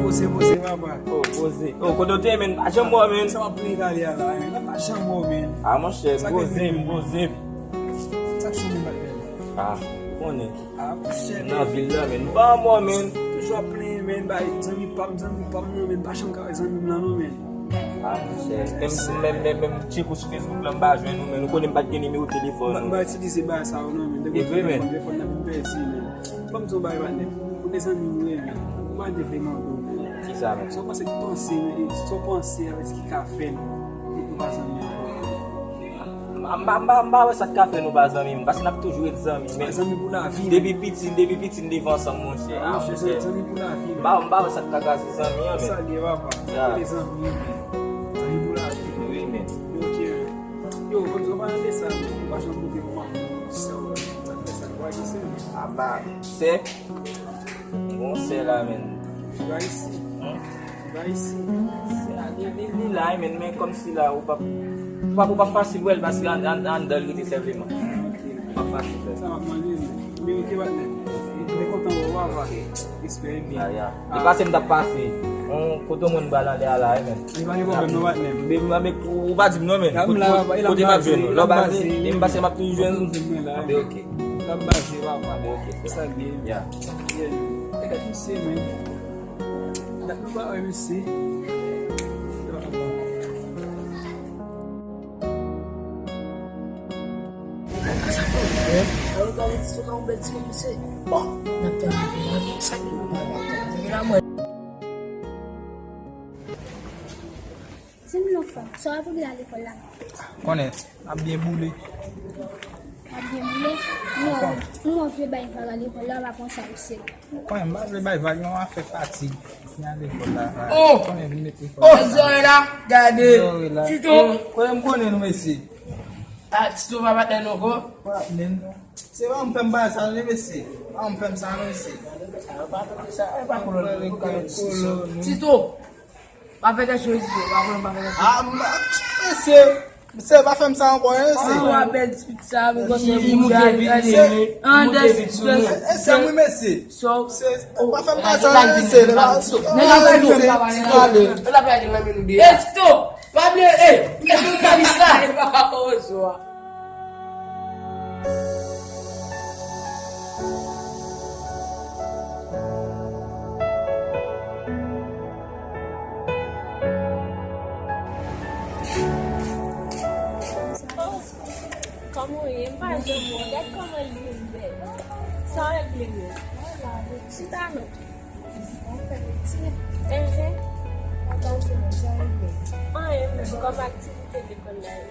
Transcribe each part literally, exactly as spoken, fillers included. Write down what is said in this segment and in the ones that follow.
Poze, poze, papa. Oh, poze. Oh, kote w te, men? Pa janm wè w, men. Sa w ap plenyen ale a la, men. Mwen pa janm wè w, men. Ah, monchè, poze m, poze m. Sa k chanje, patnè? Ah, ou konnen. Ah, monchè, nan vil la, men. Pa mò, men. Toujou ap plenyen, men. Bay zanmi pa m, zanmi pa m, non, men. Pa janm ka wè zanmi m lan, non, men. Ah, monchè. Menm, menm, menm, menm tcheke w sou Facebook la, m pa jwenn ou, men. Ou konnen m pa t gen nimewo telefòn ou. M pa itilize bagay sa yo, non, men. E vre, men. Telefòn nan vin pèdi, men. Ban m di w yon bagay, patnè. Ou de zanmi m ye, men. Ou pa te vle mande w, men. Kisa, men? Sa w panse k panse, men? Sa w panse avèk sa ki ka fè n nou pa zanmi ankò? M pa, m pa, m pa, m pa wè sa k ka fè nou pa zanmi, men. Paske n ap toujou ret zanmi, men. Zanmi pou lavi, men. Depi piti, depi piti, n te viv ansanm, monchè. Ah, monchè, monchè. Zanmi pou lavi, men. M pa, m pa wè sa k ka kraze zanmi an, men. Sa gen, papa. Ya. Ou de zanmi, men. Zanmi pou lavi, men. Wi, men. Ok, men. Yo, konn sa w pa nan de sa, men. Ou pa janm montre m manman, sè w, sa fè sa, w pa gen sè, men. Aba, sè. Bon, sè la, men. Li pa isi. Hmm? Li pa isi. Sè la, li, li, li la, men, men kòmsi la, ou p ap, ou p ap, ou p ap fasil wè l, paske an, an, anndan l rete sèlman. Ok. Ou p ap fasil wè l. Sa m ap mande, men. Men ok, patnè. Mwen kontan wè w, papa. Ok. Respè, men. Ya, ya. Ah. E pase m t ap pase. On, kote w mwen m pral anlè a la, men. Li pa gen pwoblèm, non, patnè. Men, men, men, ou pa di m non, men. Ya, m la, papa, e la m baze, e la m baze. Lè w baze, e m pase m ap toujou jwenn ou. Toujou jwenn mwen la, men. Ah, ben, ok. L ap baze, papa. Bon, ok, frè. Sa gen. Ya. Yeah. Nèg ap misye, men. Dat nou pa wè misye. Sa fè bèl. Lè w gade ti, yon bèl ti mesye. Bon, n ap tann sa ki nou pa wè. Epi la, mwen. Di m non, frè, sa w ap regle a lekòl la? Konnen, n ap byen boule. N ap byen boule? M wè, m wè w vle bay vag a lekòl la, w pa pran sa o serye. Konnen, m pa vle bay vag, non, afè fatig. Vin a lekòl la. Oh! Konnen, vin met lekòl la. Oh, zòrèy la, gade. Zòrèy la. Tito. Oh, konnen, m konnen nou, mesye. Ah, Tito pa patnè nou ankò? Pa patnè n. Se pa m fè m bagay sa, non, mesye. Pa m fè m sa, non, mesye. Pa tande sa, e pa kolon, kolon, kolon. Tito. Pa fè tèt cho, mesye. Pa pran, pa fè tèt cho. Ah, m pa, mesye, mesye, pa fè m sa ankò, mesye. Ah, w ap bèl ti pit sa, men konsa li moute vit, li moute vit sou nou. Mesye, m wi, mesye. So, pa fè m sa, mesye. Nèg ap fè nou fè ti kale. Yo la pale nan men nou de. Eh, Tito, pa bliye, eh, mete kalis la. E pa ozo a. Kòman w ye? M pa janm wè w. Gad kòman l vin bèl. Sa w regle menm? Chita non. Enhen. Anyen menm, kòm aktivite lekòl la ye.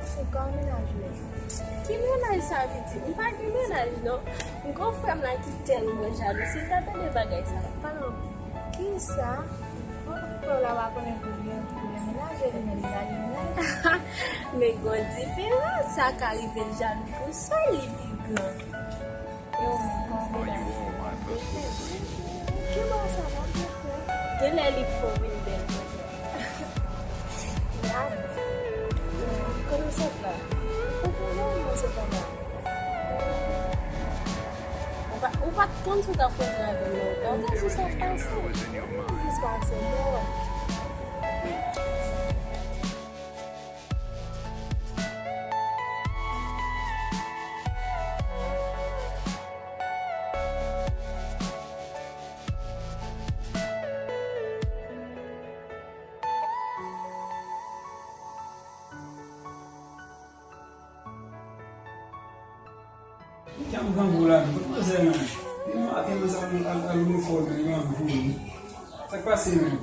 Se kò mennaj mwen. Ki mennaj sa, pitit? M pa gen mennaj, non. M gon frè m la ki tèlman jalou. Si l ta tande bagay sa, l ap pale anpil. Kisa? Frè w la pa konnen pou li, pou li menaje li, men li pa gen mennaj. Men gon diferans, sa ka rive l jalou pou sè li pi gran. Yo, mwen, mwen, mwen. Ki bò sa va, mon frè? Genlè li k fè w vin bèl konsa. Konnen sòt la. Ou konprann mwen sepandan. Ou pa, ou pa t konn si w t ap kontre avè l non. Ou te jis ap pase. Ou jis pase, non. Li te yon grangou la, tout manzè, men. Li maten, manzè al, al, al lekòl, men, li grangou, wi. Sa k pase, men?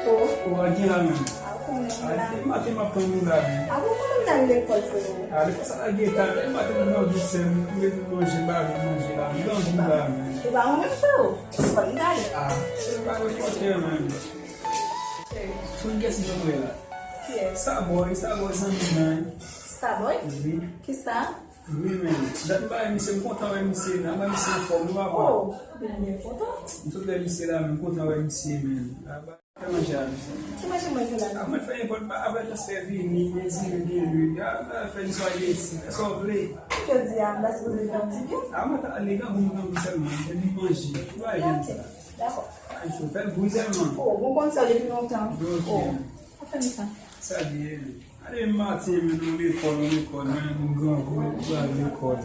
Oh, oh, al gen la, men. Al gen la. Maten, m ap tann nou la, men. A, ou konnen m t al lekòl, frè. A, lekòl sa la gen tan, men maten, m grangou, sè m, m manje, m pa vle manje la, m grangou la, men. E pa mwen menm, frè. Se pa m t ale. A, se pa repòtè, men. Sou kiyès nou wè la? Kiyès? Starboy, Starboy zanmi mwen. Starboy? Wi. Kisa? Wi, men. Dat m pa wè misye, m kontan wè misye. Nan wè misye anfòm, wi, papa. Oh, m byen kontan. M sot wè misye la, men m kontan wè misye, men. Fè manje a, mesye. Ki manje mwen fè la? A, mwen fè nenpòt ba, apre transfè vini, gen diri, gen lwil, a, a, fè yon spageti, fè sa w vle. Jodi a, m ta sipoze fè yon ti byen. A, mwen ta ale grangou, grangou sèlman, epi manje. Ou pa jwenn sa. Dakò. A, fè l bouyi sèlman. O, bon konn sa depi lontan. Ok. O, pa fè m sa. Sa l ye, men. Ale maten, men, nou lekòl, nou lekòl, men, nou grangou, nou pral lekòl.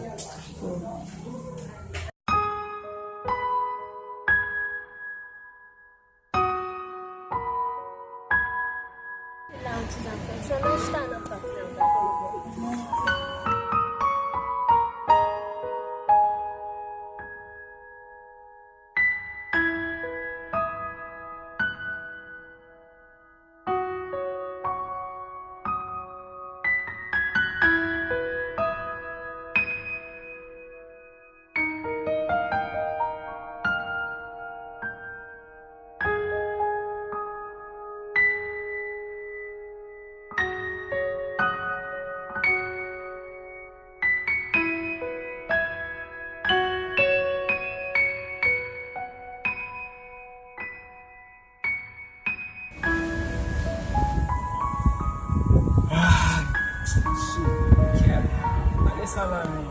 Ah, shit. Gade sa la, men.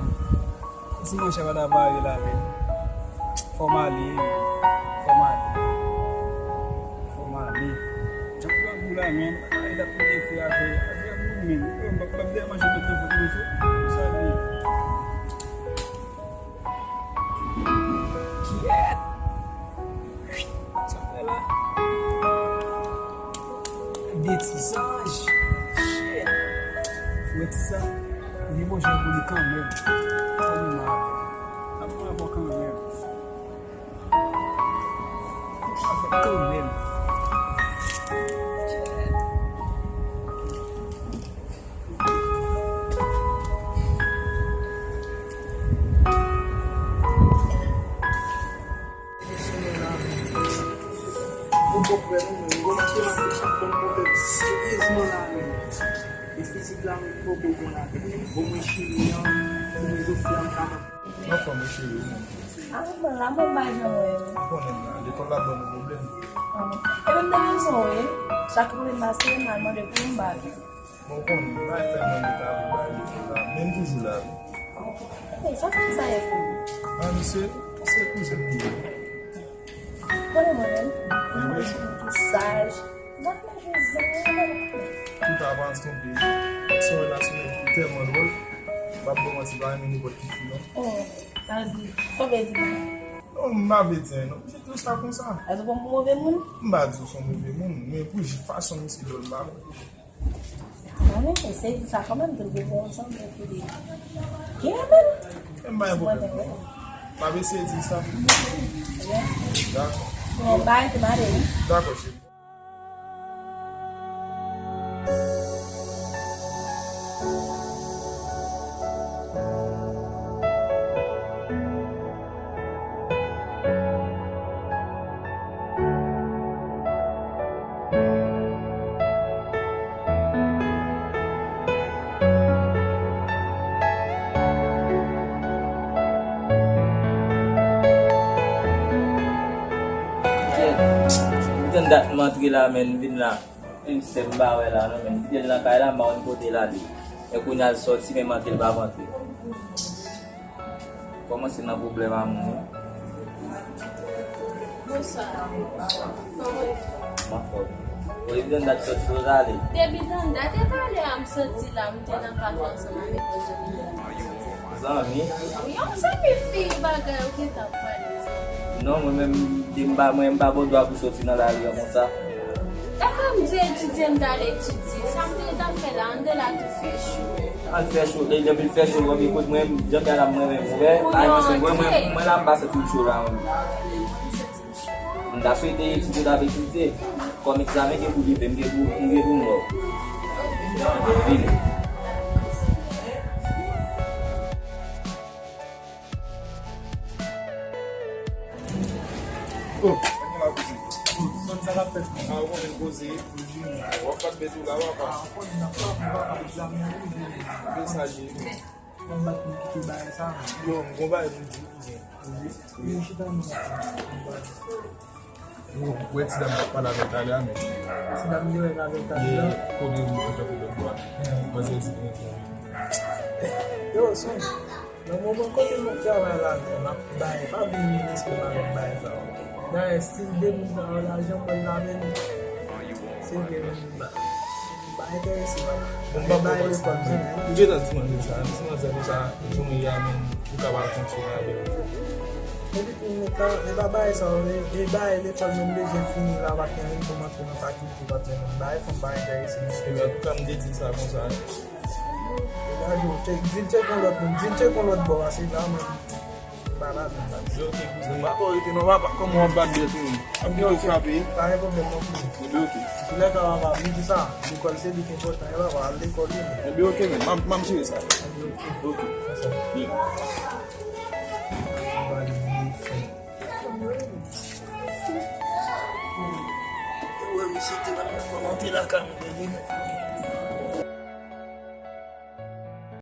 Ti manchè pa ta pare la, men. Fò m ale, men. Fò m ale. Fò m ale. Jan m pran kou la, men. Ay, t ap mete fè avè, avè moun, men. Yo, m p ap, m p ap dèyè manje met nan vant mwen tou. Sa li ye? Kyèt! Sa fè la? De ti zanj. Shit. Wè ti sa? Li bon jan pou li kanmenm. Sa li mal. Sa pran avè kanmenm. Sa fè kanmenm. Shit. Ou poko wè nou menm, gwo matematik ap ban m pwoblèm seryezman la menm. E fizik la menm poko bon la menm. Bon mwen chili an, filozofi an ka ban m. Anfòm wi cheri, ou menm? A, mwen la, mwen pa janm wè w. Ou konnen m la, lekòl la ban nou pwoblèm. A. Epi m te bezwen w wi. Chak lè m pase, m al mande pou m ba l. Bon, ou konnen, m pa fè mwen met avèk bagay lekòl la. Men m toujou la wi. Ey, sa fè sa ye pou ou? A, misye, se kouzen m li ye. Konnen mwen menm, mwen tou saj. M pa fè jwe zanmi. Tout avans tonbe. Sou relasyon ki tèlman dwòl. M p ap ba w manti, pa renmen nenpòt ki fi non. Oh, sa vle di, sa vle di. Non, m pa vle di anyen non. M jis di w sa konsa. Èske w pran m pou move moun? M pa di w se yon move moun, men pou jis fason misye dwòl m pa vle. Mwen menm, eseye di sa kanmenm, tou l gen pou ansanm, men pou li. Gen menm. Men m pa gen pwoblèm non. M ap eseye di sa. Dakò. Bon, bye, te mare wi. Dakò, cheri. Kèt, m tann dat m antre la, men m vin la. Menm sè m pa wè la non, men m kite l nan kay la, m pa konn kote l ale. E kounye a l sòti, men m antre, l pa antre. Kòmanse nan pwoblèm a moun wi. Bonswa. Kòman w ye? M anfòm. Ou evidan dat sòti pou w t ale? Depi tann dat e talè a m sòti la, m te nan kafe ansanm avèk yon zanmi. Zanmi? Wi, yon zanmi fi bagay ou gentan ap pale zanmi. Non, mwen menm, m pa, mwen m pa gen dwa pou sòti nan lari a konsa. Dakò, m di etidye, m t al etidye. Sa m te gentan fè la, anndan la tou fè cho. Al fè cho, depi l fè cho, wè, ekout mwen, jan m ye la, mwen menm, ou wè, mwen, mwen, mwen la, m pa santi m cho la, mwen. M ta swete etidye, ta etidye. Kòm egzamen gen pou rive, m gen pou, m gen pou m wè w. Vini. Oh, sa gen la koze. Konn sa k ap fèt. A, ou konnen koze. W ap bat bèt ou la, w ap. A, ou konnen n ap egzamen an rive. Mesaj. Konn bat nou kite bagay sa. Yo, m gon bagay pou m di w, kouzen. Wi. Wi, chita nou. Ou wè ti dam k ap pale avè w talè a, men. Ti dam ki wè avè w talè a. Ye, kote ou mwen tankou lòt bò a. Manzè di gen. Yo, son. Nan moman kote m ap travay la, m ap bay, pa vin minis mwen avèk bay sa yo. Dayè, si de moun sa yo lajan mwen la menm, se vre menm ba. M pa enterese, papa. Bon, m pa bay lekòl, men. Ou gentan di manzè sa, di manzè konsa, jounen yè a menm, ou ka pa kontinye avè l. Epi tou, men, e pa bay sa yo, e bay lekòl menm bezwen fini la, pa t gen anyen pou m antre nan fakilte, pa t gen anyen. Bay fanm pa enterese, men. Ebyen, antouka, m te di l sa konsa. Gade, w tchek, di l tcheke yon lòt moun, di l tcheke yon lòt bò, pase la, mwen, m pa la, m pa la. Ebyen, oke, kouzen, m pa ko rete, non, papa, kòman w ap bat bèl tou, m ap pito frape. Pa gen pwoblèm, non, kouzen. Ebyen, oke. Antoulèka, papa, m di sa, lekòl se li ki enpòtan, e papa, al lekòl, wi. Ebyen, oke, men, m ap, m ap jere sa. Ebyen, oke. Oke. Byen. M pa li, m fè. Ou wè, misye te la, kòman te la, kanmenm, wi.